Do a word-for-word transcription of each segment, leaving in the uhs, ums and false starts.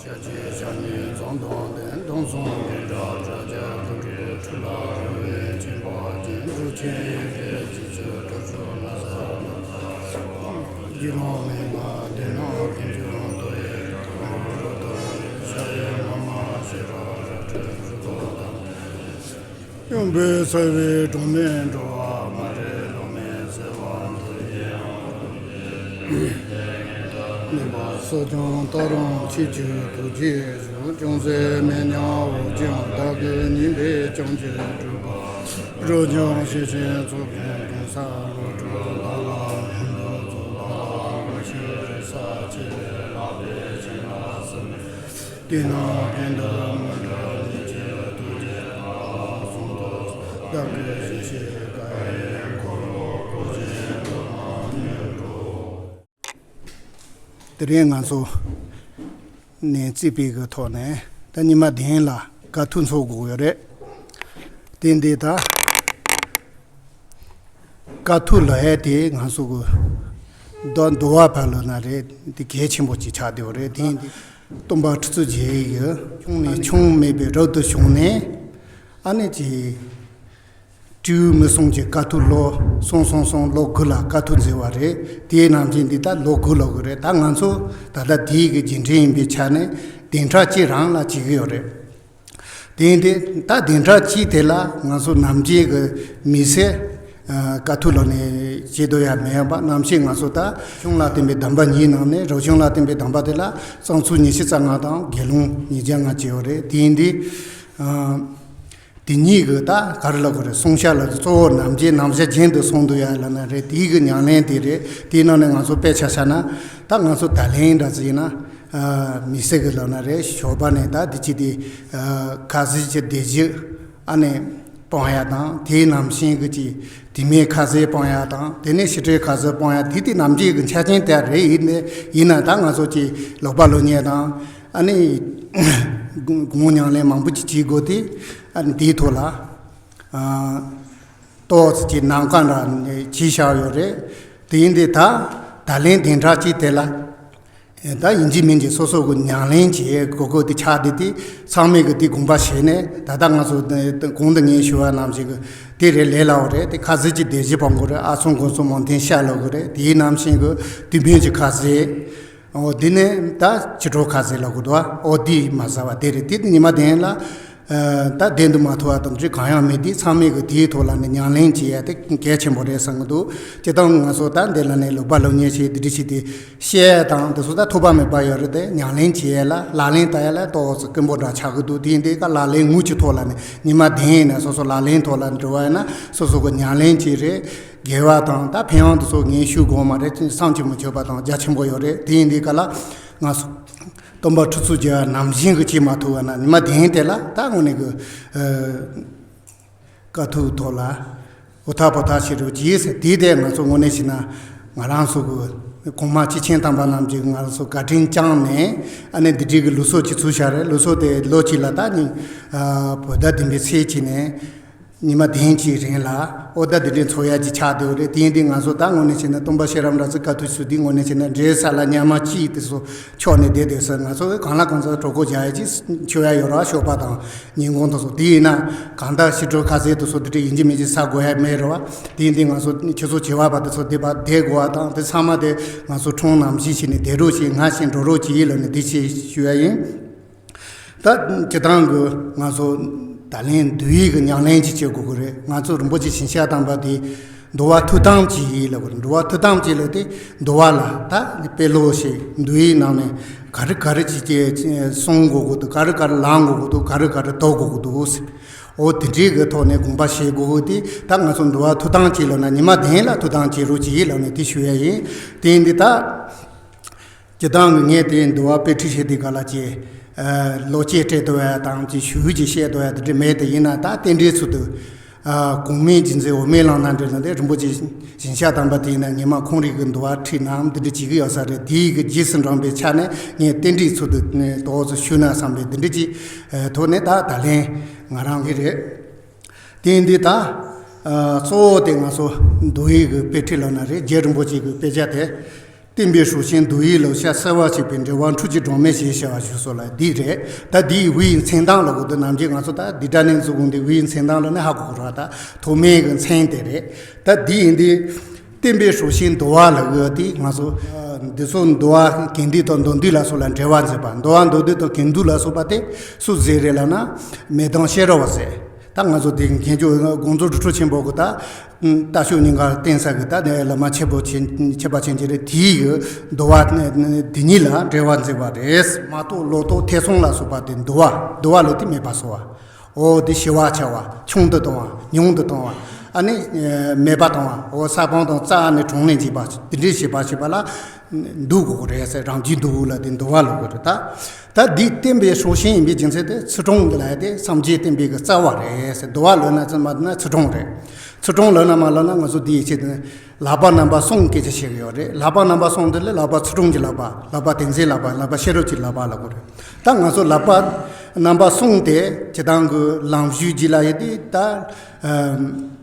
ཤཱཀྱའི་ཞལ་ནི་ཟངས་དང་ལྡན། དུང་གསུམ་གྱི་བྲག་དྲ་རྒྱ། ཀླུ་གྲུབ་ཁྲི་ལ་རོལ་བའི་ཆེན་པོ་ཅན། འབྲུག་ཆེན་ཡེ་ཤེས་བྱི་ཅུང་། གྲུ་ཆུང་ལ་ས་ན། དགེ་སློང་མན་ངག་སྡེ་རྣམས་ཀུན་གྱི་མདོ་ཡི་གྲགས། རོལ་དུ་ཤ་ཡི་མ་མ་ཤེས་པ་ར་སྤྲོད་གྲུབ་ཐོབ་དང་། གཡུང་པོའི་ས་བའི་གྲོང་ནས་འགྲོ་བ་མ་རེད། ལོ་མའི་སེར་བ་འདི་ཡིན་ཡང་། ནུས་པ་གསོ་སྦྱོང་སྟག་རོང་ཆོས་ཀྱི་ཐུགས་རྗེས་བཞུགས། ཅུང་ཟད་མེད་མྱང་འོ་ཅང་བདག་གི་ཉིན་པའི་ཅང་གྱི་གྲུབ་པ། རོ་སྦྱོང་ཤེས་ཆེན་ཚོགས་ཀྱི་གདན་ས་ལོ་དྲུག་ལ་ལ་མིན་འདུ་ཚོགས་ལ་ལ་ལོ་ཤི་རེ་ས་ཆེ་ལ་པའི་ཆེན་ལ་སེམས། དེ་ན་ཕན་དུ་མི་འདྲ་ཉིད་ཀྱི་ཐུགས་རྗེ་ལ་གསུངས་ཏོ། བདག་གི་ཞིང་གཤེགས་ཀ་ཡེ་འཁོར་ལོ་བསྐོར་ཞིང་འགྲོ་བ་མྱུར་འགྲོ། དེ་རིང་ང་ཚོ་ནས་རྩིས་པའི་གི་ཐོག་ནས་ད་ཉི་མ་བདུན་ལ་དཀའ་ཐུག་འཚོགས་དགོས་ཡོད་རེད། དེ་འདི་ད། དཀའ་ཐུག་ལ་ཡ་དེ་ང་ཚོ་གི་འདུལ་འདུལ་བ་བར་ལ་ན་རེད། དེ་གལ་ཆེན་པོ་ཅིག་ཆགས་བསྡད་ཡོད་རེད། དེ་ཡིན་དུས་སྟོན་པ་ཁྲི་ཚོ་རྗེ་ཡི་ཆུང་ནས་ཆུང་མེད་པའི་རབ་ཏུ་བྱུང་ནས་ཨ་ནི་ཅི་སྤྲེའུ་མི་གསུམ་གྱི་དཀའ་ཐུག་ལོ་གསུམ་གསུམ་གསུམ་ལོ་དགུ་ལ་དཀའ་ཐུག་མཛད་པ་རེད། དེའི་ནང་བཞིན་འདི་ད་ལོ་དགུ་ལོ་དགུ་རེད། ད་ང་ཚོ་ད་ལྟ་དེའི་གི་རྗེས་འབྲང་ཡིན་པའི་ཆ་ནས་བདུན་ཕྲག་གཅིག་རང་ལ་བྱེད་ཀྱི་ཡོད་རེད། དེ་ཡིན་དུས་ད་བདུན་ཕྲག་གཅིག་དེ་ལ་ང་ཚོ་ནམ་རྒྱུན་གྱི་མི་ཚེ་ཨ་དཀའ་ཐུག་ལོ་ནས་བྱེད་དུ་ཡང་མེད་པ། ནམ་ཞིག་ང་ཚོ་ད་གཞུང་ལ་བསྟན་པའི་གདམས་པ་གཉིས་ནང་ནས་རབ་བྱུང་ལ་བསྟན་པའི་གདམས་པ་དེ་ལ་བསང་ཚུལ་ཉི་ཤུ་རྩ་ལྔ་དང་དགེ་སློང་ཉིས་བརྒྱ་ལྔ་བྱས་ཡོད་རེད། དེ་ཡིན་དུས་ཨ་དེ་གཉིས་ཀྱི་ད་ག་རེ་ལབ་དགོས་རེད། བསྲུང་བྱ་ལ་གཙོ་བོ་ནམ་རྒྱུན་ནམ་ཞག་རྒྱུན་དུ་བསྲུང་དུ་ཡ་ལབ་ན་རེད། དེའི་གི་ཉམས་ལེན་དེ་རེད། དེའི་ནང་ནས་ང་ཚོ་དཔེ་ཆ་བཞག་ན་ད་ང་ཚོ་ད་ལན་འདྲ་ཟིག་ཡིན་ན། ཨ་མི་སེར་གི་ལབ་ན་རེད། ཞོགས་པ་ནས་ད་དེ་ཅི་དེ་ཨ་ཁ་ཟས་ཀྱི་སྡེར་བཞི་ཨ་ནི་སྤང་ཡ་དང་། དེའི་ནང་བཞིན་གི་ཅི་དེ་མིན་ཁ་ཟས་སྤང་ཡ་དང་། དེ་ནས་ཕྱི་དྲོའི་ཁ་ཟས་སྤང་ཡ་དེ་དེ་ནམ་རྒྱུན་གི་ཆ་རྐྱེན་དེ་རེད། ཡིན་ནས་ཡིན་ན་ད་ང་ཚོ་ཅི་ལོག་པ་ལོ་ཉེས་དང་ཨ་ནི་དགོངས་ཉམས་ལེན་མང་པོ་ཅིག་བྱེད་དགོས་ཏེ་ཨ་ནི་དེའི་ཐོག་ལ་ཨ་ཏོག་ཙམ་ཅིག་ནམ་མཁའ་འདྲ་ནས་བྱས་བཞག་ཡོད་རེད། དེ་ཡིན་དུས་ད་ད་ལན་བདུན་ཕྲག་གཅིག་དེ་ལ། ད་ཡིན་གཅིག་མིན་གཅིག་སོ་སོ་གི་ཉམས་ལེན་བྱེད་དགོས་དགོས་དེ་ཆགས་བསྡད་དེ། ཚང་མས་གི་དེ་དགོངས་པ་བཞེས་ནས་ད་ལྟ་ང་ཚོ་གོང་དུ་ངས་ཞུ་བ་ནང་བཞིན་གི་དེ་རེད། ལས་སླ་བོ་རེད། དེ་ཁ་ཟས་ཀྱི་སྡེར་བཞི་སྤང་དགོས་རེད། ཨ་ཚོང་གོང་ཚོང་མང་ཐེན་ཤ་ལོག་དགོས་རེད། དེའི་ནང་བཞིན་གི་དུས་མིན་གྱི་ཁ་ཟས། འོ་དེ་ནས་ད་ཕྱི་དྲོ་ཁ་ཟས་ལོག་དགོས་འདུག་འོ་དེ་མ་ཟ་བ་དེ་རེད། དེ་ཉི་མ་བདུན་ལ་ད་བདེ་འདུག་མ་ཐུབ་བ་དང་ཅི་གང་ཡང་མེད་དེ། ཚང་མས་གི་དེའི་ཐོག་ལ་ནས་ཉམས་ལེན་བྱེད་ཡ་དེ་གལ་ཆེན་པོ་རེད་བསམ་གི་འདུག་སྤྱིར་བཏང་ང་ཚོ་ད་འདི་ལ་ནས་ལོག་པ་ལོ་ཉེས་བྱས་དེ་འདྲ་བྱས་ཏེ། བཤད་དང་དེ་ཚོ་ད་ཐོགས་པ་མེད་པ་ཡོད་རེད་དེ། ཉམས་ལེན་བྱེད་ཡས་ལ་ལག་ལེན་བསྟར་ཡས་ལ་ཏོག་ཙམ་དཀོན་པོ་འདྲ་ཆགས་ཀྱི་འདུག་དེ་ཡིན་དུས་ཀ་ལག་ལེན་དངོས་ཀྱི་ཐོག་ལ་ནས་ཉི་མ་བདུན་ཡིན་ན་སོ་སོ་ལག་ལེན་ཐོག་ལ་འགྲོ་བ་ཡིན་ན་སོ་སོ་གི་ཉམས་ལེན་བྱེད་རེད། དགེ་བ་དང་ད་ཕན་ཡོན་དེ་ཚོ་ངས་ཞུ་དགོས་མ་རེད། བསམ་གྱིས་མི་ཁྱབ་པ་དང་རྒྱ་ཆེན་པོ་ཡོད་རེད། དེ་ཡིན་དུས་ཀ་ལ་ང་ཚོ་སྟོན་པ་ཁྲི་ཚོ་རྒྱལ་བ་ནམ་བཞིན་གྱི་བྱེད་མ་ཐུབ་པ་ན་ཉི་མ་བདུན་དེ་ལ་ད་དངོས་གནས་གི་ཨ། དཀའ་ཐུབ་ཐོག་ལ་འུ་ཐག་བུ་ཐག་བྱེད་རོགས་གྱིས་ཟེར། དེའི་ཐད་ང་ཚོ་དངོས་གནས་བྱས་ན་ང་རང་ཚོ་གི་གོང་མ་སྐྱེས་ཆེན་དམ་པ་རྣམས་ཀྱིས་ང་རང་ཚོ་བཀའ་དྲིན་བསྐྱངས་ནས་ཨ་ནི་འདི་འདྲའི་གི་ལུགས་སྲོལ་ཅིག་ཚུགས་བཞག་རེད། ལུགས་སྲོལ་དེ་ལོ་གཅིག་ལ་ད་ནི་ཨ་བོད་ཟླ་བདུན་པའི་ཚེས་གཅིག་ནས་ཉི་མ་བདུན་གྱི་རིང་ལ་ཨོ་ད་འདི་འདྲའི་འཚོགས་ཡ་ཅིག་ཆགས་བསྡད་ཡོད་རེད། དེ་ཡིན་དུས་ང་ཚོ་ད་དངོས་གནས་བྱས་ན་སྟོན་པ་ཤེས་རབ་འདྲ་ཚོ་དཀའ་ཐུབ་ཞུ་དུས་དངོས་གནས་བྱས་ན་འབྲས་ས་ལ་ཉ་མ་གཅིག་དེ་ཚོ་ཆོག་ནས་བསྡད་དུས་ས་ང་ཚོ་གང་ལ་གང་འཚམ་གྲོད་ཁོག་རྒྱག་ཡ་ཅིག་མཆོད་ཡ་ཡོད་ར། ཞོགས་པ་དང་ཉིན་གུང་དང་སོགས། དེ་ཡིན་ན་གང་ལྟར་ཕྱི་དྲོ་ཁ་ཟས་དེ་ཚོ་དེ་འདྲ་ཡིན་གཅིག་མིན་གཅིག་ཟ་དགོས་ཡ་མེད་ར་བ། དེ་ཡིན་དུས་ང་ཚོ་ཁྱེད་ཚོ་བྱེས་པ་དེ་ཚོ་བསྡད་པ་བསྡད་དགོས་པ་དང་དེ་ཚང་མ་དེ་ང་ཚོ་ཁྲུང་ནང་བཞིན་བྱས་ནས་བསྡད་རོགས་བྱེད། ང་བཞིན་འགྲོ་རོགས་བྱེད་ལབ་ནས་དེ་ཆེད་ཞུ་ཡ་ཡིན། ད་སྤྱིར་བཏང་གི་ང་ཚོ་ད་ལན་འདུལ་བའི་གི་ཉམས་ལེན་ཅིག་བྱེད་དགོས་ཀྱི་རེད། ང་ཚོ་རིན་པོ་ཆེ་ཞིང་གཤེགས་དམ་པ་དེ་འདུལ་བ་ཐུགས་དམ་བཅས་ཡིན་ལབ་དགོས་རེད། འདུལ་བ་ཐུགས་དམ་བཅས་ལབ་དེ་འདུལ་བ་ལ་ད་དཔེ་ཀློག་བྱེད། འདུལ་བའི་ནང་ནས་ག་རེ་ག་རེ་ཅིག་ཅིག་གསུང་དགོས་ཀྱི་འདུག་ག་རེ་ག་རེ་ལེན་དགོས་ཀྱི་འདུག་ག་རེ་ག་རེ་འདོན་དགོས་ཀྱི་འདུག་ཟེར། འོ་དེ་འདྲའི་གི་ཐོག་ནས་དགོངས་པ་བཞེས་དགོས་ཀྱི་དེ་ད་ང་ཚོ་འདུལ་བ་ཐུགས་དམ་བཅས་ལབ་ན་ཉི་མ་བདུན་ལ་ཐུགས་དམ་བཅས་རོགས་བྱེད་ལབ་ནས་དེ་ཞུ་ཡ་ཡིན། དེ་ཡིན་དུས་ད། སྤྱིར་བཏང་གི་ངས་དེ་འདུལ་བ་དཔེ་ཁྲིད་བྱེད་དུས་ག་ལ་ཅིག་ཨ་ལོ་སྐྱེས་སྤྲད་དོ་ཡ་དང་ཅིག་ཞུ་ཅིག་བཤད་དོ་ཡ་དེ་འདྲ་མེད་དེ། ཡིན་ན་ད་རྟེན་འབྲེལ་ཚུལ་དུ་ཨ་གོང་མའི་རྗེས་འཛིན་འོག་མའི་བླ་ན་མེད་པ་དེ་རིན་པོ་ཆེ་ཞིང་གཤེགས་དམ་པ་དེ་ཡིན་ན་ཉི་མ་ཁོང་རང་གི་འདུལ་བ་ཁྲིད་ནའང་དེ་འདྲ་བྱེད་ཀྱི་ཡོད་ས་རེད། དེའི་གི་རྗེས་སུ་འབྲངས་པའི་ཆ་ནས་ངས་རྟེན་འབྲེལ་ཚུལ་དུ་ནས་ཏོག་ཙམ་ཞུས་ན་བསམ་པའི་དེ་འདྲ་ཅིག་ཨ་ཐོག་ནས་ད་ད་ལན་ང་རང་གི་རེད། དེ་ཡིན་དུས་ད་ཨ་གཙོ་བོ་དེ་ང་ཚོ་འདུལ་བའི་གི་དཔེ་ཁྲིད་ལབ་ན་རེད། རྗེ་རིན་པོ་ཆེ་གི་དཔེ་ཆ་དེ། བསྟན་པའི་སྲོག་ཤིང་མདོ་ཡི་ལེའུ་ཤ་གསལ་བར་བྱེད་པའི་འགྲེལ་པ་འཕྲུལ་གྱི་སྒྲོན་མེ་ཞེས་བྱ་བ་ཞུ་སོགས་ལ་འདི་རེད། ད་འདིའི་དབུའི་མཚན་གདངས་ལ་གོ་དུ་ནམ་རྒྱུན་ང་ཚོ་ད་འདི་འདྲ་ནས་འཛུགས་དགོངས་འདི་དབུའི་མཚན་གདངས་ལ་ནི་ཧ་གོ་གོ་ར། ད་ཐོག་མའི་གི་མཚན་དེ་རེད། ད་འདི་ཡིན་དུས། བསྟན་པའི་སྲོག་ཤིང་འདུལ་བ་ལ་གོ་དུས་ང་ཚོ་འདི་ཚོ་འདུལ་བ་གན་དྷི་དང་མདོ་འདུས་ལ་སོགས་ལ་འགྲེལ་པ་མཛད་པ། འདུལ་བ་མདོ་འདུས་དང་གན་དྷི་ལ་སོགས་པ་དེ་སུ་མཛད་རེད་ལབ་ན་མེ་ལྡན་ཤེས་རབ་པ་མཛད། ད་ང་ཚོ་དེ་མཁན་སྤྱོད་དགོངས་རྫོགས་དྲུག་ཁྲི་ཆེན་པོ་གི་ད་རྟ་མཆོག་གཉིས་ཀ་བསྟན་ས་གི་ད་ནས་བླ་མ་ཆེན་པོ་ཆེན་ཆེན་པ་ཆེན་གྱི་རེད། དེའི་གི་འདུལ་བ་དེ་ཉིད་ལ་འགྲེལ་པ་མཛད་པ་རེད། མ་རྟོགས་ལོག་རྟོག་ཐེ་ཚོམ་ལ་སོགས་པ་དེ་འདུལ་བ། འདུལ་བ་ལ་དེ་མེད་པ་བཟོ་བ། འོ་དེ་ཞི་བར་བྱ་བ། ཆུང་དུ་གཏོང་བ། ཉུང་དུ་གཏོང་བ། ཨ་ནི་མེད་པ་གཏོང་བ། འོ་ས་བོན་དང་རྩ་ནས་གྲོང་ནས་འཇིག་པ་དེ་འདྲའི་བྱེད་པ་བྱེད་པ་ལ་འདུལ་དགོས་ཀྱི་རེད་ཟེར། རང་རྒྱུད་འདུལ་བ་ལ་དེ་འདུལ་བ་ལབ་ཀྱི་རེད། ད་ད་འདི་བསྟན་པའི་སྲོག་ཤིང་ཡིན་པའི་རྒྱུ་མཚན་དེ་ཚུལ་ཁྲིམས་ལ་ཡ་དེ་སངས་རྒྱས་བསྟན་པའི་གི་རྩ་བ་རེད་ཟེར། འདུལ་བ་ལབ་ན་ཚུལ་མ་ན་ཚུལ་ཁྲིམས་རེད། ཚུལ་ཁྲིམས་ལབ་ན་མ་ལབ་ན་ང་ཚོ་འདི་ཡི་ཆེད་དུ་ལག་པ་རྣམ་པ་གསུམ་སྐད་ཆ་བཤད་གི་ཡོད་རེད། ལག་པ་རྣམ་པ་གསུམ་དེ་ལ་ལག་པ་ཚུལ་ཁྲིམས་ཀྱི་ལག་པ། ལག་པ་ཏིང་འཛིན་ལག་པ། ལག་པ་ཤེས་རབ་ཀྱི་ལག་པ་ལབ་དགོས་རེད། ད་ང་ཚོ་ལག་པ་རྣམ་པ་གསུམ་དེ་སྤྱིར་བཏང་གི་ལམ་ཞུགས་ཀྱི་ལ་ཡོད་དེ་ད།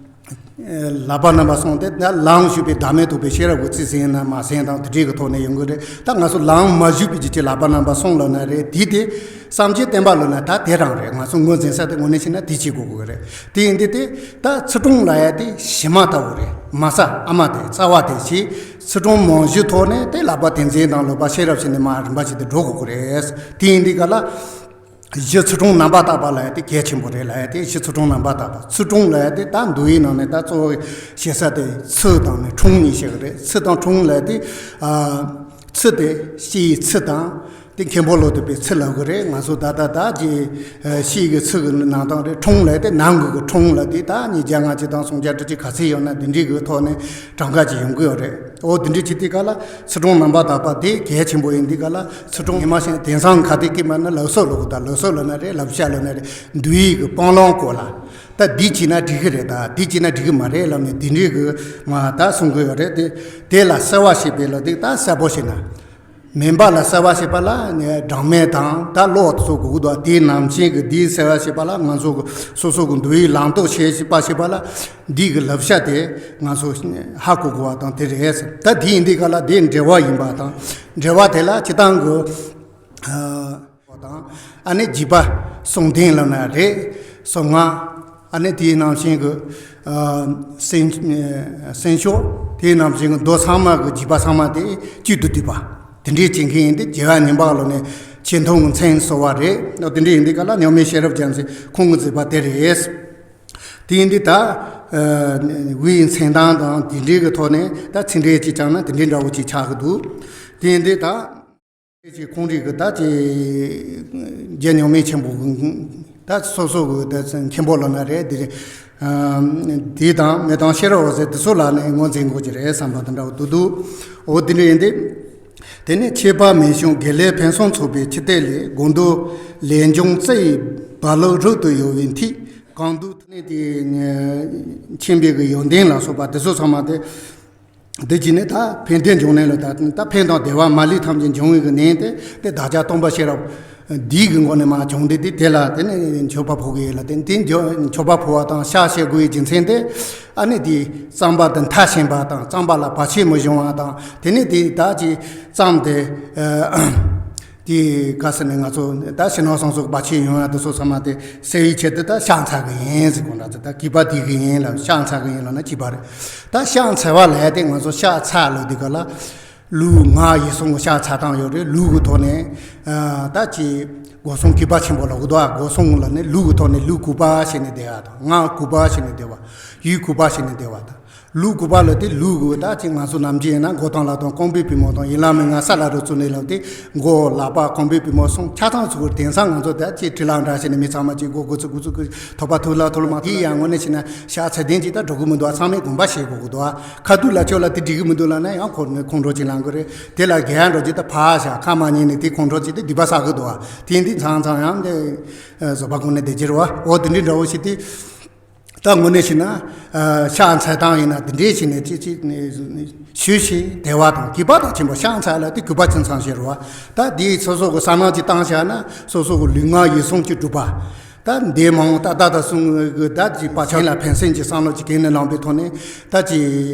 ལག་པ་རྣམ་པ་གསུམ་དེ་ད་ལམ་ཞུགས་པའི་བདག་མེད་རྟོགས་པའི་ཤེས་རབ་ཀྱི་རྩིས་ཟིན་ན་མ་ཟིན་དང་དེ་འདྲའི་གི་ཐོག་ནས་ཡོང་གི་རེད། ད་ང་ཚོ་ལམ་མ་ཞུགས་པའི་རྒྱུ་ཅིག་ལག་པ་རྣམ་པ་གསུམ་ལབ་ན་རེད། དེ་དེ་སངས་རྒྱས་བསྟན་པ་ལབ་ན་ད་དེ་རང་རེད། ང་ཚོ་ངོས་འཛིན་ས་དེ་དངོས་གནས་བྱས་ན་དེ་བྱེད་དགོས་ཀྱི་རེད། དེ་ཡིན་དུས་དེ་ད་ཚུལ་ཁྲིམས་ལབ་ཡ་དེ་གཞི་མ་ལྟ་བུ་རེད། མ་རྩ་ཨ་མ་དེ་རྩ་བ་དེ་བྱས། ཚུལ་ཁྲིམས་མང་ཤོས་ཐོག་ནས་དེ་ལག་པ་ཏིང་འཛིན་དང་ལག་པ་ཤེས་རབ་བྱས་ནས་མར་རིམ་པ་བྱས་ཏེ་འགྲོ་དགོས་ཀྱི་རེད། དེ་ཡིན་དུས་ག་ལ། གཞི་ཚུལ་ཁྲིམས་རྣམ་པར་དག་པ་ལབ་ཡ་དེ་གལ་ཆེན་པོ་རེད་ལབ་ཡ་དེ། གཞི་ཚུལ་ཁྲིམས་རྣམ་པར་དག་པ། ཚུལ་ཁྲིམས་ལབ་ཡ་དེ་ད་མདོ་ཡི་ནང་ནས་ད་གཙོ་བོ་བཤད་ས་དེ་ཚུལ་དང་ནི་ཁྲིམས་གཉིས་བཤད་ཀྱི་རེད། ཚུལ་དང་ཁྲིམས་ལབ་ཡ་དེ། ཨ། ཚུལ་དེ་སྤྱིའི་ཚུལ་དང་། དེ་མཁན་པོ་བློ་གཏད་པའི་ཚུལ་ལབ་ཀྱི་རེད། ང་ཚོ་ད་ལྟ་ད་ཀྱི་ཨ་སྤྱིའི་གི་ཚུལ་གྱི་ནང་དོན་རེད། ཁྲིམས་ལབ་དེ་ནང་གི་གི་ཁྲིམས་ལབ་དེ་ད་ཉིས་བརྒྱ་ལྔ་བཅུ་དང་སུམ་བརྒྱ་དྲུག་ཅུ་ག་ཚད་ཡོད་ན་དེ་འདྲའི་གི་ཐོག་ནས་གྲངས་ཀ་ཅིག་ཡོང་གི་ཡོད་རེད། འོ་དེ་འདྲའི་བྱེད་དུས་ག་ལ་ཚུལ་ཁྲིམས་རྣམ་པར་དག་པ་དེ་གལ་ཆེན་པོ་ཡིན་དུས་ག་ལ། ཚུལ་ཁྲིམས་ངོ་མ་བྱས་ན་དེང་སང་ག་དེ་སྐད་མ་ན་ལུགས་སྲོལ་ལབ་གི། ད་ལུགས་སྲོལ་ལབ་ན་རེད། བསླབ་བྱ་ལབ་ན་རེད། འདུལ་བའི་གི་སྤང་བླང་སྐོར་ལ། ད་འདི་བྱས་ན་འགྲིག་གི་རེད། ད་འདི་བྱས་ན་འགྲིག་གི་མ་རེད་ལབ་ནས་དེ་འདྲའི་གི་མ་ད་གསུང་གི་ཡོད་རེད། དེ་དེ་ལ་གསལ་བ་བྱེད་པའི་ལ་དེ་ད་གསལ་པོ་བྱས་ན། མིན་པ་ལ་གསལ་བ་བྱེད་པ་ལ་ནི་སྦྲང་མའི་དང་ད་གློག་ཚོ་དགོས་ཀྱི་འདུག་དེའི་ནང་བཞིན་གྱི་འདིའི་གསལ་བ་བྱེད་པ་ལ་ང་ཚོ་གི་སོ་སོ་གི་འདུལ་བའི་ལམ་ཐོག་བྱེད་པ་བྱེད་པ་ལ་འདི་གི་བསླབ་བྱ་དེ་ང་ཚོ་ཧ་གོ་དགོས་པ་དང་དེ་རེད། ད་དེ་ཡིན་དུས་ག་ལ་དེ་འགྲེལ་བ་ཡིན་པ་དང་། འགྲེལ་བ་དེ་ལ་སྤྱིར་བཏང་གི་ཨ་དང་། ཨ་ནི་འཇིགས་པ་གསུམ་ལྡན་ལབ་ན་རེད། གསུམ་ལྔ། ཨ་ནི་དེའི་ནང་བཞིན་གྱི་ཨ་སེམས་སེམས་ཤོག་དེའི་ནང་བཞིན་གྱི་མདོ་ཚང་མ་གི་འཇིགས་པ་ཚང་མ་དེ་བཅུད་དུ་བསྡུས་པ། དེ་འདྲའི་བྱེད་མཁན་ཡིན་ཏེ་རྒྱལ་བ་ཉི་མ་ལོ་ནས་ཆེ་མཐོང་གི་མཚན་གསོལ་བ་རེད། དེ་འདྲའི་ཡིན་དུས་ག་ལ་རྙིང་མའི་ཤེས་རབ་རྒྱལ་མཚན་ཁོང་གིས་མཛད་པ་དེ་རེད། དེ་ཡིན་དུས་ད་ཨ་དབུའི་མཚན་གདངས་དང་དེ་འདྲའི་གི་ཐོག་ནས་ད་ཚིག་འགྲེལ་གཅིག་བྱས་ན་དེ་འདྲའི་འདྲ་བོ་ཅིག་ཆགས་ཀྱི་འདུག་དེ་ཡིན་དུས་ད། ཀྱི་ཁོང་རིགས་ཀྱི་ད་ཀྱི་རྒྱལ་མྱོང་མེད་ཆེན་པོ་གི་ད་སོ་སོ་གི་ད་མཁན་པོ་ལབ་ན་རེད། དེ་རེད། དེ་དང་མེ་ལྡན་ཤེས་རབ་འོད་ཟེར་དེ་ཚོ་ལ་ནི་ངོས་འཛིན་དགོས་ཀྱི་རེད་བསམ་པ་དང་འདྲ་བོ་འདུག་འདུག་འོ་དེ་འདྲ་ཡིན་ཏེ། དེ་ནས་ཁྱད་པར་མེད་གཞུང་དགེ་ལེགས་ཕུན་སུམ་ཚོགས་པའི་ཕྱི་བལྟས་ལས། དགོངས་འདུས་ལས་འབྱུང་རྩི་ཡི་རྦ་རླབས་རབ་ཏུ་གཡོ་བའི་མཐིལ། གང་འདུལ་ནས་དེ་མཁྱེན་པའི་གི་ཡོན་ཏན་ལ་སོགས་པ་དེ་ཚོ་ཚང་མ་དེ། འདི་བྱས་ནས་ད་ཕན་བདེ་འབྱུང་གནས་ལ་ད་ད་ཕན་དང་བདེ་བ་མ་ལུས་ཐམས་ཅད་འབྱུང་བའི་གི་གནས་དེ་དེ་བདག་ཅག་སྟོན་པ་ཤེས་རབ་འདིའི་གི་ངོས་ནས་མར་བྱུང་སྟེ་དེ་དེ་ལ་དེ་ནས་མཆོད་པ་ཕོག་གི་ཡོད་ལ། དེ་དེ་མཆོད་པ་ཕོག་པ་དང་ཕྱག་བྱེད་དགོས་པའི་རྒྱུ་མཚན་དེ་ཨ་ནི་དེ་བརྩམས་པ་དེ་མཐར་ཕྱིན་པ་དང་བརྩམས་པ་ལ་བར་ཆད་མི་འབྱུང་བ་དང་། དེ་ནས་དེ་ད་ཅིག་བརྩམས་ཏེ། དེ་ག་ཟེར་ནས་ང་ཚོ་ད་ཕྱི་ནང་གསང་སོགས་བར་ཆད་ཡོང་ཡ་དེ་ཚོ་ཚང་མ་དེ་སེལ་བའི་ཆེད་དུ་ད་ཕྱག་འཚལ་གི་ཡིན་ཟེར་གོ་འདྲ་ཚོ། ད་གུས་པ་དེ་གི་ཡིན་ལ་ཕྱག་འཚལ་གི་ཡིན་ལ་ན་གུས་པ་རེད། ད་ཕྱག་འཚལ་བ་ལས་དེ་ང་ཚོ་ཕྱག་འཚལ་ལོ་དེ་ག་ལ་ལུས་ངག་ཡིད་གསུམ་གི་ཕྱག་འཚལ་སྟངས་ཡོད་རེད། ལུས་ཀྱི་ཐོག་ནས་ད་ཅི་སྒོ་གསུམ་གུས་པ་ཆེན་པོ་ལ་གོ་དོ། སྒོ་གསུམ་ལ་ནི་ལུས་ཀྱི་ཐོག་ནས་ལུས་གུས་པ་བྱས་ནས་བསྡད་ཡ་དང་། ངག་གུས་པ་བྱས་ནས་བསྡད་པ། ཡིད་གུས་པ་བྱས་ནས་བསྡད་པ་དང་། ལུས་གུས་པ་ལ་དེ་ལུས་གུས་ད་ཅིག་ང་ཚོ་ནམ་རྒྱུན་ཡིན་ན་མགོ་དང་ལག་དང་རྐང་པའི་པུས་མོ་དང་ཡིད་ལ་མི་ང་ས་ལ་རུ་བཙུགས་ནས་ལབ་དེ་མགོ་ལག་པ་རྐང་པའི་པུས་མོ་གསུམ་ཆ་ཚང་ཚུགས་དེང་སང་ང་ཚོ་ད་ཅིག་ཁྲི་ལ་འདྲ་བྱས་ནས་མི་ཚང་མ་ཅིག་མགོ་དགུ་ཚུགས་དགུ་ཚུགས་ཐོད་པ་ཐུག་ལ་ཐུག་ལ་མ་དེ་ཡང་དངོས་གནས་བྱས་ན་ཤ་ཚ་དེན་ཅིག་ད་འགྲོ་གི་མི་འདུག་ཚང་མས་དགོངས་པ་བཞེས་དགོས་ཀྱི་འདུག་ཁ་ཐུག་ལ་ཁྱོད་ལ་དེ་འགྲིག་གི་མི་འདུག་ལབ་ན་ཡང་ཁོ་ནི་ཁོང་ཁྲོ་ཅིག་ལངས་གི་རེད། དེ་ལ་རྒྱལ་ཡང་འགྲོ་ཅིག་ད་ཕ་ཤ་ཁ་མ་ཉན་ནས་དེ་ཁོང་ཁྲོ་ཅིག་དེ་སྡིག་པ་བསགས་གི་འདུག་དེ་འདི་ཚང་ཚང་ཡང་དེ་བཟོད་པ་ཁོང་ནས་བསྡད་ཀྱི་རེད་བ། འོ་དེ་འདྲའི་འདྲ་བོ་ཞིག་དེ། ད་དངོས་གནས་བྱས་ན། ཨ་ཕྱག་འཚལ་སྟངས་ཡིན་ན་དེ་འདྲའི་བྱས་ནས་ཅི་ཅི་ནས་ཞུས་ཤིང་བདེ་བ་དང་གུས་པ་དང་ཆེན་པོ་ཕྱག་འཚལ་ལ་དེ་གུས་པ་ཅུང་ཙམ་བྱེད་རོགས། ད་དེའི་སོ་སོ་གི་བསམ་བློ་ཅིག་བཏང་བཞག་ན་སོ་སོ་གི་ལུས་ངག་ཡིད་གསུམ་གྱི་སྒྲུབ་པ། ད་འདས་མ་འོངས་ད་ལྟ་དང་གསུམ་གྱི་ད་ཅིག་བག་ཆགས་ལ་ཕན་སེམས་ཀྱི་བསམ་བློ་ཅིག་གིས་ནི་བསླངས་པའི་ཐོག་ནས་ད་ཅིག་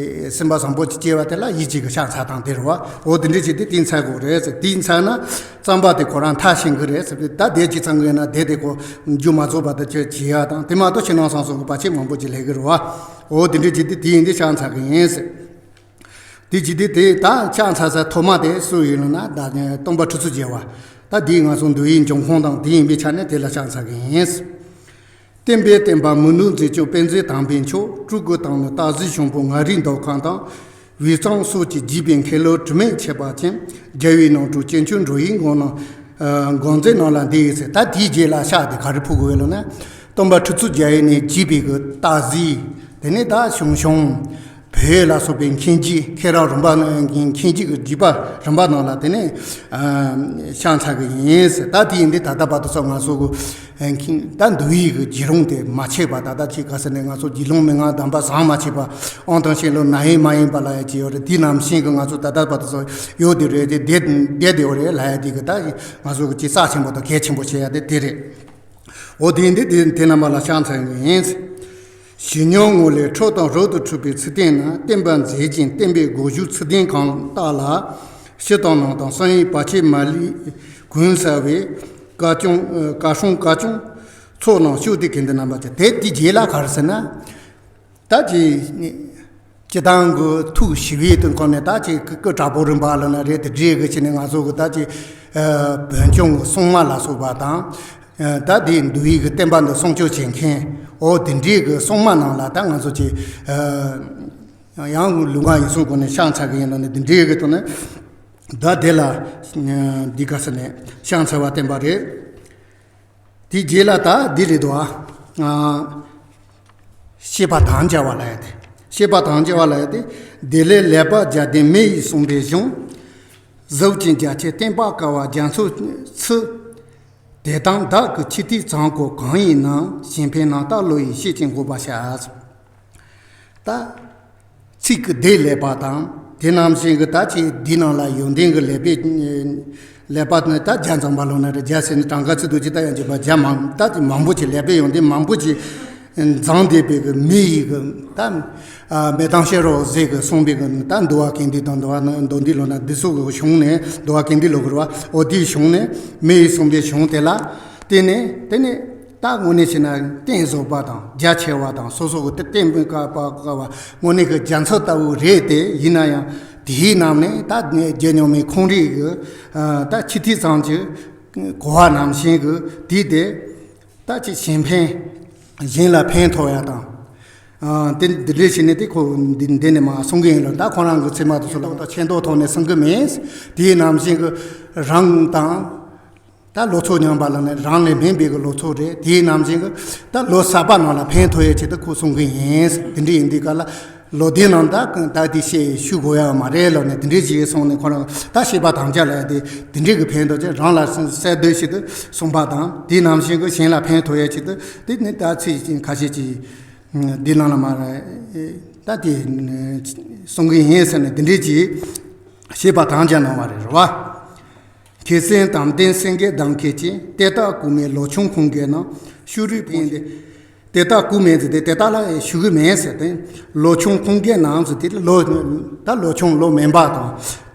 སེམས་པ་བཟང་པོ་ཅིག་སྐྱེ་བ་དེ་ལ་ཡིད་ཆེས་ཀྱི་ཕྱག་འཚལ་སྟངས་དེ་རེད་བ། འོ་དེ་འདྲ་བྱས་ཏེ་དེ་འཚལ་དགོས་རེད་ཟེར། དེ་འཚལ་ན་རྩོམ་པ་དེ་ཁོ་རང་མཐར་ཕྱིན་གྱི་རེད་ཟེར་ཏེ། ད་དེ་ཅིག་ཚང་དགོས་ན་དེ་དེ་ཁོ་མཇུག་མ་རྫོགས་བར་དུ་ཅིག་བྱེད་ཡ་དང་། དེ་མ་གཏོགས་ཕྱི་ནང་གསང་གསུམ་གྱི་བར་ཆད་མང་པོ་ཅིག་ལས་ཀྱི་རེད་བ། འོ་དེ་འདྲ་བྱས་ཏེ་དེ་ཡིན་དེ་ཕྱག་འཚལ་གྱི་ཡིན་ཟེར། དེ་ཅི་སྟེ་དེ་ད་ཕྱག་འཚལ་ས་ཐོག་མ་དེ་སུ་ཡིན་ལབ་ན། ད་སྟོན་པ་ཁྲི་ཟུར་མཇལ་བ། ད་དེའི་ང་ཚོ་འདུལ་བའི་འབྱུང་ཁུངས་དང་དེ་ཡིན་པའི་ཆ་ནས་དེ་ལ་ཕྱག་འཚལ་གྱི་ཡིན། བསྟན་པའི་བསྟན་པ་མུན་ནག་འཛད་སྤྱོད་དཔེ་མཛོད་དམ་པའི་མཆོག་སྤྲུལ་སྐུ་དང་ནི་རྟ་བཞིན་བྱོན་པོ་ངག་རིག་མདོ་ཁམས་དང་། བི་ཙང་སོགས་ཀྱིས་བརྒྱུད་པའི་མཁས་བློན་དྲི་མེད་ཆེ་བ་ཅན། རྒྱལ་བའི་ནང་དུ་སྐྱེས་མཆོག་འགྲོ་བའི་མགོན་ནི། ཨ། མགོན་མཛད་རྣམས་ལ་འདི་ཡིས་ཟེར། ད་དེའི་རྗེས་ལ་ཕྱག་དེ་ག་རེ་ཕུལ་དགོས་ལབ་ན། སྟོན་པ་ཁྲི་ཟུར་མཇལ་ཡས་ནས་བརྒྱུད་པའི་གི་རྟ་བཞི། དེ་ནས་ད་ཞང་ཞུང་། བོད་ལ་སོགས་པའི་མཁན་བརྒྱུད། མཁན་རབས་རིམ་པ། མཁན་བརྒྱུད་ཀྱི་བརྒྱུད་པ་རིམ་པ་རྣམས་ལ་དེ་ནས། ཨ། ཕྱག་འཚལ་གྱི་ཡིན་ཟེར། ད་དེ་ཡིན་དུས་ད་ལྟ་བར་དུ་སོགས་ང་ཚོ་གི། ཨ། མཁན། ད་འདུལ་བའི་གི་བརྒྱུད་རིམ་དེ་མ་ཆད་པ། ད་ལྟ་ཅིག་ག་ཟེར་ནས་ང་ཚོ་དགེ་སློང་མན་ངག་གདམས་པ་བཟང་མ་ཆད་པ། དབང་དང་བྱིན་རླབས་ན་ཡིན་མ་ཡིན་པ་ལབ་ཡ་ཅིག་ཡོད་རེད། དེ་ནང་བཞིན་གི་ང་ཚོ་ད་ལྟ་བར་དུ་སོགས་ཡོད་དེ་རེད། དེ་བསྡད་བསྡད་དེ་ཡོད་རེད་ལབ་ཡ་དེ་གི་ད་ང་ཚོ་གི་ཅིག་རྩ་ཆེན་པོ་དང་གལ་ཆེན་པོ་བྱེད་ཡ་དེ་དེ་རེད། འོ་དེ་ཡིན་དུས་དེ་དེ་རྣམ་པ་ལ་ཕྱག་འཚལ་གྱི་ཡིན། ཞི་ཉམས་ངོ་ལས་ཁྲོ་དང་རབ་ཏུ་འཁྲུགས་པའི་ཚིག་དོན་ནི། བསྟན་པ་མཛེས་ཤིང་བསྟན་པའི་སྒོ་བཞིའི་ཚིག་དོན་གང་དག་ལ། ཕྱི་དང་ནང་དང་གསང་བའི་བར་ཆད་མ་ལུས་གོང་གསལ་བའི། བཀའ་བསྐྱོན། བཀའ་སྲུང་བཀའ་བསྐྱོན་ཚོགས་རྣམས་བསྐྱངས་ཏེ་གང་འདི་རྣམ་པ་ཅན། དེ་དེའི་རྗེས་ལ་ག་རེ་ཟེར་ན། ད་ཅི། སྤྱིར་བཏང་གི་ཐུགས་ཞི་བའི་དོན་ཁོ་ནས་ད་ཅི་སྐུ་སྐུ་དྲག་པོ་རིམ་པ་ལབ་ན་རེད། དེ་འདྲའི་གི་ཅི་ནས་ང་ཚོ་གི་ད་ཅི། ཨ། བོན་སྐྱོང་གི་སྲུང་མ་ལ་སོགས་པ་དང་། ཨ། ད་དེ་འདུལ་བའི་གི་བསྟན་པ་འདི་སྲུང་སྐྱོབ་བྱེད་མཁན། འོ་དེ་འདྲའི་གི་སྲུང་མ་རྣམས་ལ་ད་ང་ཚོ་ཅི། ཨ། ཡང་ལུས་ངག་ཡིད་གསུམ་སྒོ་ནས་ཕྱག་འཚལ་གྱི་ཡིན་ལབ་ནས་དེ་འདྲའི་གི་དོན་ནས། ད་དེ་ལ། ཨ། འདི་ག་ཟེར་ནས་ཕྱག་འཚལ་བ་བསྟན་པ་རེད། དེའི་རྗེས་ལ་ད་འདི་རེད་དོ། ཨ། བཤད་པ་དམ་བཅའ་བ་ལབ་ཡ་དེ། བཤད་པ་དམ་བཅའ་བ་ལབ་ཡ་དེ། དེ་ལས་ལེགས་པར་སྦྱར་ཏེ་མི་ཡིས་གསུངས་པའི་གཞུང་། གཟུགས་ཅན་རྒྱ་ཆེར་བསྟན་པར་དཀའ་བ་རྒྱ་མཚོའི་ཚུལ། དེ་དག་བདག་གིས་ཆེས་མཐོའི་གཙང་སྐོར་གང་ཡིན་ནམ། གཞན་ཕན་རྣམ་དག་བློ་ཡིས་ཤེས་ཀྱང་འགོག་པར་བྱ། ད། ཚིག་གི་བདེ་ལེགས་པ་དང་། དེ་ནང་བཞིན་གྱི་ད་ཅི་འདི་ནང་ལ་ཡོན་ཏན་གྱི་ལེགས་པའི་ལེགས་པ་ནི་ད་བརྒྱ་འཛོམས་པ་ལོ་ན་རེ། བརྒྱ་ཟེར་ནས་གྲངས་ཀ་ཚིག་ཏུ་ཅི་ལྟར་ཡང་བརྗོད་པ་བརྒྱ་མང་། ད་ཅི་མང་པོ་ཅིག་ལེགས་པའི་ཡོན་ཏན་མང་པོ་ཅིག་འཛོམས་བསྡད་པའི་གི་མི་ཡི་གི་ད། ཨ། མེ་ཏོག་ཤེ་རོག་ཟེར་གི་གསུངས་པའི་གི་ད་འདུལ་བ་གན་དྷི་དང་འདུལ་བ་ནི་མདོ་འདི་ལོ་ན་འདི་ཚོ་གི་གཞུང་ནས། འདུལ་བ་གན་དྷི་ལོ་གི་རེད་བ། འོ་དེའི་གཞུང་ནས་མི་ཡིས་གསུངས་པའི་གཞུང་དེ་ལ་བརྟེན་ནས། དེ་ནས། ད་དངོས་གནས་བྱས་ན་རྟེན་བཟོ་བ་དང་རྒྱ་ཆེ་བ་དང་། སོ་སོ་གི་དེ་རྟེན་དཀའ་བ་དཀའ་བ་དངོས་གནས་ཀྱི་རྒྱ་མཚོ་ལྟ་བུ་རེད་དེ། ཡིན་ན་ཡང་དེའི་ནང་ནས་ད་རྗེ་མཉམ་མེད་ཁོང་རང་གི། ཨ། ད་ཆེས་མཐོའི་གཙང་གི་གོ་བ་ནང་བཞིན་གྱི་དེ་དེ་ད་ཅི་གཞན་ཕན། གཞན་ལ་ཕན་ཐོགས་ཡ་དང་། ཨ། དེ་འདི་འདྲས་བྱས་ནས་དེ་ཁོ་འདི་འདི་ནས་མ་གསུང་གི་ཡིན་ལ། ད་ཁོ་རང་གི་ཚད་མ་དེ་ཚོ་ལ་ད་ཆེ་མདོག་ཐོག་ནས་གསུང་གི་མེད། དེའི་ནང་བཞིན་གྱི་རང་དང་། ད་ལོ་ཚོད་ཉམས་པ་ལ་ནི་རང་ལས་དམན་པའི་གི་ལོ་ཚོད་རེད། དེའི་ནང་བཞིན་གྱི་ད་ལོ་གསར་པ་ནང་ལ་ཕན་ཐོགས་ཡའི་ཆེད་དུ་ཁོ་གསུང་གི་ཡིན། དེ་འདྲ་ཡིན་དུས་ག་ལ་ལོ་དེ་ནང་ད་ད་དེ་བཤད་ཞུ་དགོས་ཡ་མ་རེད་ལབ་ནས། དེ་འདྲ་ཅིག་གསུངས་ནས་ཁོ་རང་ད་བཤད་པ་དམ་བཅའ་ལ་དེ་དེ་འདྲ་གི་ཕན་ཐོགས་ཆེད་རང་ལ་གསལ་འདེབས་ཆེད་དུ་གསུངས་པ་དང་། དེའི་ནང་བཞིན་གྱི་གཞན་ལ་ཕན་ཐོགས་ཡའི་ཆེད་དུ་དེ་ནི་ད་ཚིག་ཁ་ཤས་ཅིག་འདི་ནང་ལ་མ་རེད། ད་དེ་གསུང་གི་ཡིན་ཟེར་ནས་དེ་འདྲ་ཅིག་བཤད་པ་དམ་བཅའ་གནང་བ་རེད། རེད་བ། ཁྱེད་སེང་དམ་ལྡན་སེང་གེ་གདངས་སྐད་ཅན། དེ་དག་གོང་མའི་ལོ་ཆུང་ཁུངས་སྐྱེལ་རྣམས། ཤུ་རུས་ཕན་ཏེ། དེ་དག་གོང་མའི་ཟེར་ཏེ་དེ་དག་ལ་ཞུ་གི་མེད་ཟེར་ཏེ། ལོ་ཆུང་ཁུངས་སྐྱེལ་རྣམས་ཟེར་ཏེ་ལོ། ད་ལོ་ཆུང་ལོ་དམན་པ་དང་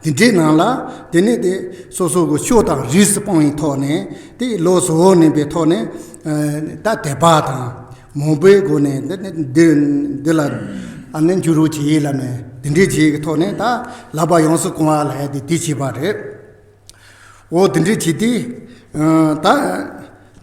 དེ་འདྲའི་ནང་ལ། དེ་ནས་དེ་སོ་སོ་གི་ཕྱོགས་དང་རིས་སུ་སྤངས་པའི་ཐོག་ནས། དེ་ལོ་གཟུ་བོར་གནས་པའི་ཐོག་ནས། ཨ། ད་དད་པ་དང་མོས་པའི་སྒོ་ནས་འདི་འདི་འདི་ལ་ཨ་ནི་འཇུག་རོགས་བྱེད་ལབ་ནས། དེ་འདྲའི་བྱེད་ཀྱི་ཐོག་ནས་ད་ལག་པ་ཡོངས་སུ་གང་བ་ལབ་ཡ་དེ་དེ་བྱས་པ་རེད། འོ་དེ་འདྲའི་བྱས་ཏེ། ཨ། ད་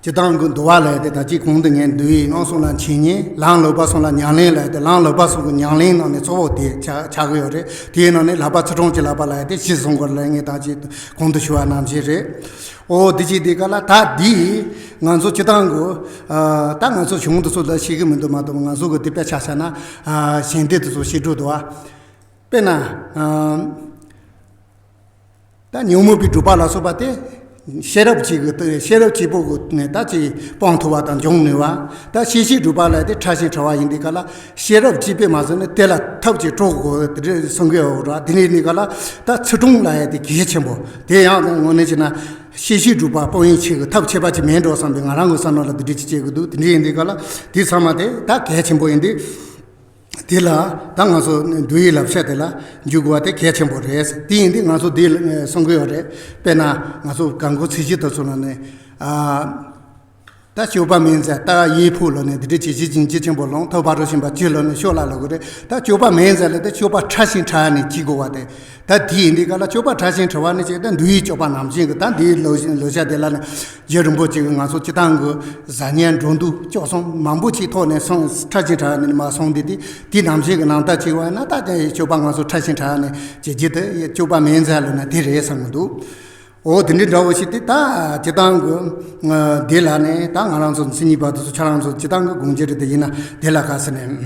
སྤྱིར་བཏང་གི་འདུལ་བ་ལབ་ཡ་དེ་ད་ཅི་གོང་དུ་ངས་འདུལ་བའི་ངག་གསུམ་ལ་འཆད་ཉན། ལམ་ལེགས་པ་གསུམ་ལ་ཉམས་ལེན་ལབ་ཡ་དེ། ལམ་ལེགས་པ་གསུམ་གྱི་ཉམས་ལེན་ནང་ནས་གཙོ་བོ་དེ་ཆགས་ཆགས་ཀྱི་ཡོད་རེད། དེའི་ནང་ནས་ལྷག་པ་ཚུལ་ཁྲིམས་ཀྱི་བསླབ་པ་ལབ་ཡ་དེ་གཞི་བཟུང་དགོས་ལབ། ངས་ད་ཅི་གོང་དུ་ཞུ་བ་ནང་བཞིན་རེད། འོ་དེ་བྱས་དེ་ག་ལ་ད་འདི་ང་ཚོ་སྤྱིར་བཏང་གི། ཨ། ད་ང་ཚོ་གཞུང་དེ་ཚོ་ལ་ཤེས་ཀྱི་མི་འདུག་མ་གཏོགས། ང་ཚོ་གི་དེ་དཔེ་ཆ་བཞག་ན། ཨ། ཞལ་འདེབས་དེ་ཚོ་ཤེས་འགྲོ་འདུག་ཨ། དཔེར་ན། ཨ། ད་ཉོན་མོངས་པའི་སྒྲིབ་པ་ལ་སོགས་པ་དེ་ ཤེས་རབ་ཅིག་གི་ཤེས་རབ་ཅིག་པོ་གི་ནས་ད་ཅིག་སྤང་ཐུབ་པ་དང་འབྱུང་ནུས་པ། ད་ཤེས་བྱའི་སྒྲུབ་པ་ལ་དེ་ཕྲ་ཞིང་ཕྲ་བ་ཡིན་དུས་ག་ལ་ཤེས་རབ་ཅིག་པས་མ་ཟིན་ནས་དེ་ལ་ཐབས་ཅིག་སྤྲོ་དགོས་དེ་འདྲ་གསུང་གི་ཡོད་ར། དེ་འདྲ་ཡིན་དུས་ག་ལ་ད་ཚུལ་ཁྲིམས་ལ་ཡ་དེ་གལ་ཆེན་པོ་དེ་ཡང་དངོས་གནས་བྱས་ན་ཤེས་བྱའི་སྒྲུབ་པ་སྤོང་ཡིན་ཆེད་ཀྱི་ཐབས་ཁྱད་པར་ཅིག་མེད་འགྲོ་བསམ་པའི་ང་རང་གི་བསམ་བློ་ལ་དེ་འདྲ་ཅིག་སྐྱེ་གི་འདུག་དེ་འདྲ་ཡིན་དུས་ག་ལ་དེ་ཚང་མ་དེ་ད་གལ་ཆེན་པོ་ཡིན་དུས། དེ་ལ་ད་ང་ཚོ་འདུལ་བའི་བསླབ་བྱ་དེ་ལ་འཇུག་དགོས་པ་དེ་གལ་ཆེན་པོ་རེད། དེ་ཡིན་དུས་ང་ཚོ་འདི་གསུང་གི་ཡོད་རེད། དཔེར་ན་ང་ཚོ་གང་གོ་ཚིག་གཞི་དེ་ཚོ་ལ་ནི་ཨ་ད་སྤྱོད་པ་མེད་མཛད་ལྟ་བ་ཡིད་འཕུལ་ལོ་ནས་འདི་འདྲ་ཇི་བཞིན་ཅིང་ཇི་ཆེན་པོ་ལོངས་ཐོབ་པ་རུ་ཕྱིན་པ་ཅི་ལོ་ནས་ཤོག་ལ་ལོ་གི་རེད། ད་སྤྱོད་པ་མེད་མཛད་ལ་དེ་སྤྱོད་པ་ཕྲ་ཞིང་ཕྲ་ནས་ཅི་དགོས་པ་དེ། ད་དེ་ཡིན་དུས་ག་ལ་སྤྱོད་པ་ཕྲ་ཞིང་ཕྲ་བ་ནི་ཅིག་ད་འདུལ་བའི་སྤྱོད་པ་ནང་བཞིན་གི་ད་འདིའི་ལོ་ལོ་ཤ་དེ་ལ་ནི་རྗེ་རིན་པོ་ཆེ་གི་ང་ཚོ་སྤྱི་བཏང་གི་བཟང་ངན་འགྲོ་འདུག་སྤྱོད་གསུམ་མང་པོ་ཅིག་ཐོག་ནས་སོང་ཕྲ་ཞིང་ཕྲ་བ་ནི་མ་སོང་དེ་དེ་དེ་ནང་བཞིན་གི་ནང་ལྟ་ཅིག་བ་ན་ད་དེ་སྤྱོད་པ་ང་ཚོ་ཕྲ་ཞིང་ཕྲ་བ་ནི་ཇེ་ཇེ་དེ་སྤྱོད་པ་མེད་མཛད་ལ་ན་དེ་རེད་བསམ་གི་འདུག་འོ་དེ་འདྲའི་འདྲ་བོ་ཞིག་དེ་ད་སྤྱི་བཏང་གི་དེ་ལ་ནི་ད་ང་རང་ཚོ་མཚན་ཉིད་པ་དེ་ཚོ་ཁྱེད་རང་ཚོ་སྤྱི་བཏང་གི་དགོངས་འགྱུར་དེ་ཡིན་ན་དེ་ལ་ག་ཟེར་ནས།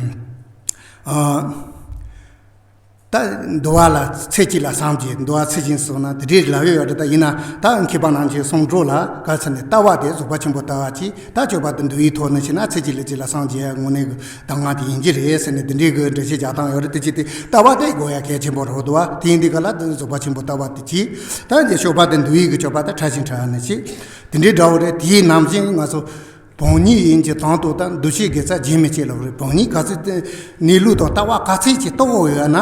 ད་འདུལ་བ་ལ་ཚེ་གཅིག་ལ་སངས་རྒྱས་འདུལ་བ་ཚེ་གཅིག་སོང་ན་དེ་འདྲའི་ལབ་ཡོད་རེད། ད་ཡིན་ན་ད་མཁས་པ་རྣམས་ཀྱི་གསུང་སྒྲོས་ལ་ག་ཚོད་ནས་ལྟ་བ་དེ་རྫོགས་པ་ཆེན་པོ་ལྟ་བ་གཅིག་ད་སྤྱོད་པ་དེ་འདུལ་བའི་ཐོག་ནས་བྱས་ན་ཚེ་གཅིག་ལ་གཅིག་ལ་སངས་རྒྱས་དངོས་གནས་ཀྱི་གདམས་ངག་དེ་ཡིན་གྱི་རེད་ཟེར་ནས་དེ་འདྲའི་གི་འགྲེལ་བཤད་རྒྱག་སྟངས་ཡོད་རེད། དེ་ཅི་སྟེ་ལྟ་བ་དེ་དགོས་ཡ་གལ་ཆེན་པོ་རེད་འདུག་བ། དེ་ཡིན་དུས་ག་ལ་དེ་རྫོགས་པ་ཆེན་པོ་ལྟ་བ་དེ་གཅིག་ད་འདི་སྤྱོད་པ་དེ་འདུལ་བའི་གི་སྤྱོད་པ་དེ་ཕྲ་ཞིང་ཕྲ་བ་ནས་གཅིག་དེ་འདྲའི་འདྲ་བོ་རེད། དེའི་ནང་བཞིན་ང་ཚོ་བང་ཉིད་ཡིན་གྱི་དོན་དུ་ད་འདུ་ཤེས་དགེ་རྩ་རྗེས་མི་སྐྱེ་ལབ་རེད། བང་ཉིད་ག་ཚོད་དེ་གནས་ལུགས་དང་ལྟ་བ་ག་ཚོད་ཅིག་རྟོགས་ཡོད་ན་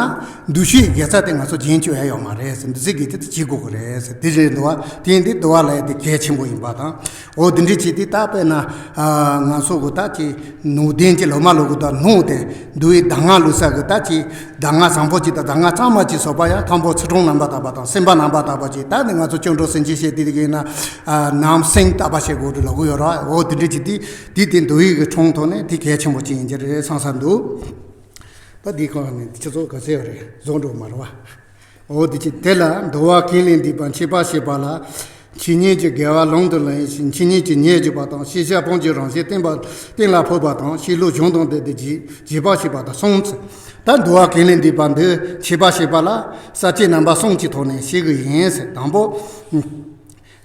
འདུ་ཤེས་དགེ་རྩ་དེ་ང་ཚོ་རྗེས་འཇུག་ཡ་ཡོད་མ་རེད་ཟེར། འདུ་ཤེས་དགེ་རྩ་དེ་བྱེད་དགོས་ཀྱི་རེད་ཟེར། དེ་རེད་འདུག་བ། དེ་ཡིན་དུས་འདུལ་བ་ལ་ཡ་དེ་གལ་ཆེན་པོ་ཡིན་པ་དང་། འོ་དེ་འདྲའི་བྱེད་དུས་ད་དཔེར་ན་ང་ཚོ་གི་ད་ཅི་ནུས་ལྡན་གྱི་སློབ་མ་ལོ་གི་ད་ནུས་དེ་འདུལ་བའི་གདམས་ངག་ལུགས་གསར་གི་ད་ཅི་གདམས་ངག་བཟང་པོ་གཅིག་དང་གདམས་ངག་གཙང་མ་གཅིག་སོགས་པ་ཡང་དང་པོ་ཚུལ་ཁྲིམས་རྣམ་པར་དག་པ་དང་སེམས་པ་རྣམ་པར་དག་པ་གཅིག་ད་ནི་ང་ཚོ་སྐྱབས་འགྲོ་སེམས་བསྐྱེད་བཤད་དེ་གི་ཡིན་ན་ནམ་སེམས་དག་པ་བྱེད་དགོས་རེད་ལབ་གི་ཡོད་ར། འོ་དེ་འདྲ་གཅིག་དེ་དེ་དེ་འདུལ་བའི་གི་ཁྲིམས་ཐོག་ནས་དེ་གལ་ཆེན་པོ་གཅིག་ཡིན་གྱི་རེད་བསམ་བསམ་འདུག་ད་དེའི་སྐོར་ནས་ཁྱེད་ཚོ་ག་ཚོད་ཡོད་རེད་བཟོ་འགྲོ་མ་རེད་བ། འོ་དེ་ཅི་དེ་ལ་འདུལ་བ་གང་ལས་འདས་པ་མཆོད་པ་བྱེད་པ་ལ། འཆད་ཉན་གྱི་དགེ་བ་ལོང་དུ་ལེན་ཞིང་འཆད་ཉན་གྱི་ཉེས་བྱེད་པ་དང་ཤེས་བྱ་སྤོང་བྱའི་རང་བཞིན་བསྟན་པ་གཏན་ལ་ཕབ་པ་དང་ཤེས་ལུགས་གཞུང་དང་ལྡན་ཏེ་རྗེས་རྗེས་དཔག་བྱེད་པ་དང་གསུམ་ཚུལ། ད་འདུལ་བ་གང་ལས་འདས་པ་འདི་མཆོད་པ་བྱེད་པ་ལ་ས་བཅད་རྣམ་པ་གསུམ་གྱི་ཐོག་ནས་བཤད་གི་ཡིན་ཟེར། དང་པོ།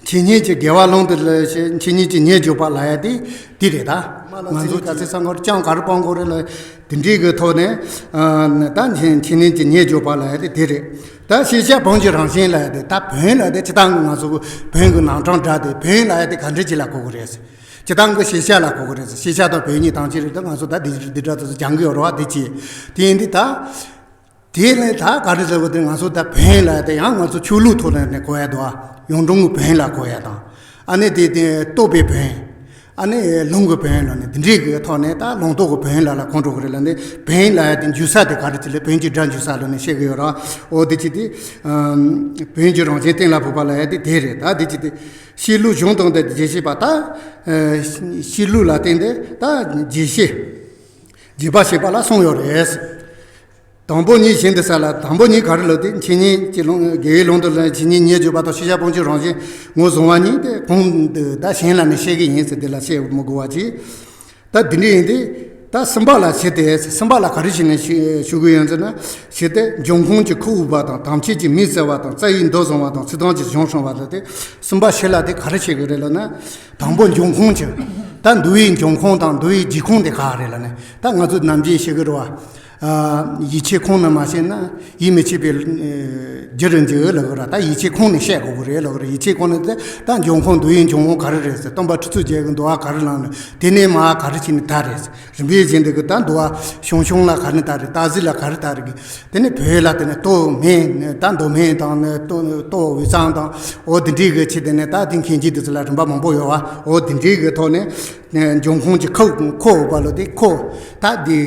འཆད་ཉན་གྱི་དགེ་བ་ལོང་དུ་ལེན་ཞིང་འཆད་ཉན་གྱི་ཉེས་བྱེད་པ་ལ་ཡ་དེ་དེ་རེད་ད། ང་ཚོ་ག་ཚོད་ཚང་གོ་རེད་ཅང་ག་རེ་སྤང་གོ་རེད་ལ། དེ་འདྲའི་གི་ཐོག་ནས་ཨ་ད་འཆད་འཆད་ཉན་གྱི་ཉེས་བྱེད་པ་ལ་ཡ་དེ་དེ་རེད། ད་ཤེས་བྱ་སྤོང་བྱའི་རང་བཞིན་ལ་ཡ་དེ་ད་བོན་ལ་དེ་སྤྱི་བཏང་གི་ང་ཚོ་གི་བོན་གི་ནང་གྲངས་འདྲ་དེ་བོན་ལ་ཡ་དེ་ག་འདྲ་ཅིག་ལ་གོ་གི་རེད། སྤྱི་བཏང་གི་ཤེས་བྱ་ལ་གོ་གི་རེད། ཤེས་བྱ་དང་བོན་གཉིས་དང་ཅི་རེད། ད་ང་ཚོ་ད་འདི་འདི་འདྲ་དེ་ཚོ་སྦྱང་གི་ཡོད་རེད་བ། དེ་ཅི་དེ་ཡིན་དུས་ད། དེ་ནས་ད་ག་རེ་ཟེར་བ་དེ་ང་ཚོ་ད་བོན་ལ་དེ་ཡང་ང་ཚོ་ཆོས་ལུགས་ཐོག་ནས་ནས་གོ་ཡ་འདུག་ཨ། གཡུང་དྲུང་གི་བོན་ལ་གོ་ཡ་དང་། ཨ་ནི་དེ་དེ་རྟོགས་པའི་བོན། ཨ་ནི་ལུང་གི་བོན་ལ་ནི་འདི་འདྲའི་གི་ཐོག་ནས་ད་ལུང་རྟོགས་ཀྱི་བོན་ལ་ལ་གོ་འགྲོ་གི་རེད་ལ། འདི་བོན་ལ་ཡ་དེ་འཇུག་ས་དེ་ག་རེ་ཅི་ལས་བོན་གྱི་སྒྲ་འཇུག་ས་ལ་ནི་བཤད་གི་ཡོད་ར། འོ་དེ་ཅི་དེ་བོན་གྱི་རང་བཞིན་གཏན་ལ་ཕབ་པ་ལ་ཡ་དེ་དེ་རེད། ད་དེ་ཅི་དེ་ཤེས་ལུགས་གཞུང་དང་ལྡན་ཏེ་རྗེས་དཔག་བྱེད་པ་ད་ཤེས་ལུགས་ལ་བརྟེན་ཏེ་ད་རྗེས་ཤེས་རྗེས་དཔག་བྱེད་པ་ལ་གསུམ་ཡོད་རེད། དང་པོ་གཉིས་གཞན་དུ་གསལ་ལ། དང་པོ་གཉིས་ག་རེ་ལབ་དུས་འཆད་ཉན་གྱི་ལུང་དགེ་བའི་ལུང་དུ་ལེན་འཆད་ཉན་ཉེས་བྱེད་པ་དང་ཤེས་བྱ་སྤོང་བྱའི་རང་བཞིན་ངོས་བཟུང་བ་གཉིས་དེ་གོང་དུ་ད་གཞན་ལ་ནི་བཤད་ཀྱི་ཡིན་ཟེར་དེ་ལ་བཤད་མི་དགོས་པ་ཅིག་ད་འདི་འདྲ་ཡིན་ཏེ། ད་གསུམ་པ་ལ་བྱེད་དེ་གསུམ་པ་ལ་ག་རེ་བྱས་ནས་ཞུ་ཞུ་གི་ཡོད་ཟེར་ན། བྱེད་དེ་འབྱུང་ཁུངས་ཀྱི་ཁུ་དབུགས་པ་དང་དམ་ཆོས་ཀྱི་མིག་བཙལ་བ་དང་རྩ་བའི་མདོ་བཟུང་བ་དང་ཚིག་དོན་གྱི་གཞུང་སྲུང་བ་ལ་དེ་གསུམ་པ་བྱེད་ལ་དེ་ག་རེ་བྱེད་གི་རེད་ལབ་ན། དང་པོ་འབྱུང་ཁུངས་ཀྱི་ད་འདུལ་བའི་འབྱུང་ཁུངས་དང་འདུལ་བའི་རྗེས་ཁུངས་དེ་ག་རེད་ལབ་ན། ད་ང་ཚོ་ནམ་རྒྱུན་བཤད་གི་རེད་བ། ཨ། ཡིད་ཆེས་ཁོང་ནས་མ་བཤད་ན་ཡིད་མི་ཆེས་པའི་རྒྱུ་རུ་འགྱུར་ལབ་གི་ར། ད་ཡིད་ཆེས་ཁོང་ནས་བཤད་དགོས་གི་རེད་ལབ་གི་ར། ཡིད་ཆེས་ཁོང་ནས་ད་ད་འབྱུང་ཁུངས་འདུལ་བའི་འབྱུང་ཁུངས་ག་རེ་རེད་ཟེར། སྟོན་པ་ཁྲི་བཙུན་རྒྱལ་གྱི་འདུལ་བ་ག་རེ་བླངས་ནས་དེ་ནས་མར་ག་རེ་བྱས་ནས་དར་རེད་ཟེར། རིམ་པས་བྱས་འདི་གི་ད་འདུལ་བ་ཞང་ཞུང་ལ་ག་རེ་དར་རེད། སྟག་གཟིག་ལ་ག་རེ་དར་རེད། དེ་ནས་བོད་ལ་དེ་ནས་སྟོད་སྨད་ད་མདོ་སྨད་དང་ནས་སྟོད་སྟོད་དབུས་གཙང་དང་འོ་དེ་འདྲའི་གི་ཆེད་དེ་ནས་ད་དེ་མཁན་ཆེན་དེ་ཚོ་ལ་རིམ་པ་མང་པོ་ཡོད་བ། འོ་དེ་འདྲའི་གི་ཐོག་ནས་འབྱུང་ཁུངས་ཀྱི་ཁུ་ཁུ་བ་ལོ་དེ་ཁུ་ད་དེ་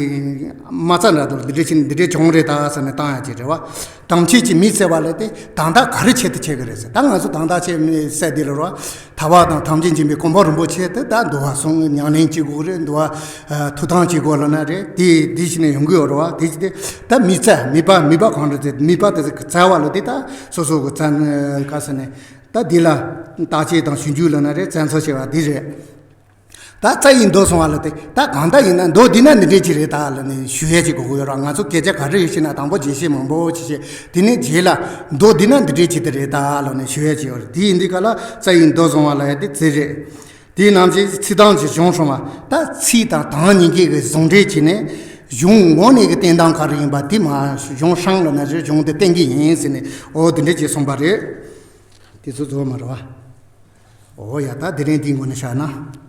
མ་རྩ་འདྲ་དུ་འདི་འདྲ་ཆེ་འདི་འདྲ་བྱུང་རེད་ད་ཟེར་ནས་བཏང་ཡ་ཅིག་རེད་བ། དམ་ཆོས་ཀྱི་མིག་བཙལ་བ་ལས་དེ་དང་བདག་ག་རེ་ཆེད་དུ་བྱེད་གི་རེད་ཟེར། ད་ང་ཚོ་དང་བདག་ཆེད་མི་བསད་དེ་ལ་རོ། ཐར་པ་དང་ཐམས་ཅད་མཁྱེན་པའི་གོ་འཕང་རིན་པོ་ཆེ་དེ་ད་འདུལ་བ་གསུང་ཉམས་ལེན་བྱེད་དགོས་རེད། འདུལ་བ་ཐུགས་དམ་བྱེད་དགོས་ལ་ན་རེད། དེ་དེ་བཞིན་ནས་ཡོང་གི་ཡོད་རེད་བ། དེ་བཞིན་དེ་ད་མིག་བཙལ་མིག་པ་མིག་པ་གང་རེད་ཟེར། མིག་པ་དེ་བཙལ་བ་ལ་དེ་ད་སོ་སོ་གི་བཙལ་ག་ཟེར་ནས་ད་དེ་ལ་བརྟག་དཔྱད་དང་ཞིབ་འཇུག་ལ་ན་རེད། བཙལ་འཚོལ་བྱེད་པ་དེ་རེད། ད་རྩ་ཡི་མདོ་གསུང་བ་ལ་དེ་ད་གང་ལྟར་ཡིན་ན་མདོ་འདི་ན་འདི་འདྲས་ཅིག་རེད་ད་ལབ་ནས་ཞུ་ཡས་ཅིག་དགོས་ཀྱི་ཡོད་ར། ང་ཚོ་སྐད་ཆ་ག་རེ་ཡོད་ཤེ་ན་དང་པོ་རྒྱས་བཤད་མང་པོ་ཅིག་བཤད། དེ་ནས་རྗེས་ལ་མདོ་འདི་ན་འདི་འདྲས་ཅིག་དེ་རེད་ད་ལབ་ནས་ཞུ་ཡས་ཅིག་ཡོད་རེད། དེ་ཡིན་དུས་ག་ལ་རྩ་ཡི་མདོ་གསུང་བ་ལ་ཡ་དེ་རྩིས་རེད། དེའི་ནང་གི་ཚིག་དང་གི་གཞུང་སྲུང་བ་ད་ཚིག་དང་དང་གཉིས་ཀའི་གི་ཟུང་འབྲེལ་བྱས་ནས་གཞུང་ངོ་ནས་གི་བསྟན་སྟངས་ག་རེ་ཡིན་པ་དེ་མ་གཞུང་སྲང་ལ་ན་གཞི་གཞུང་དེ་བསྟན་གི་ཡིན་ཟེར་ནས་ཨོ་དེ་འདྲས་ཅིག་གསུངས་པ་རེད། དེ་ཚོ་རྫོགས་མ་རེད་བ། ཨོ་ཡ་ད་དེ་རིང་དེའི་ངོ་ནས་བཤད་ན།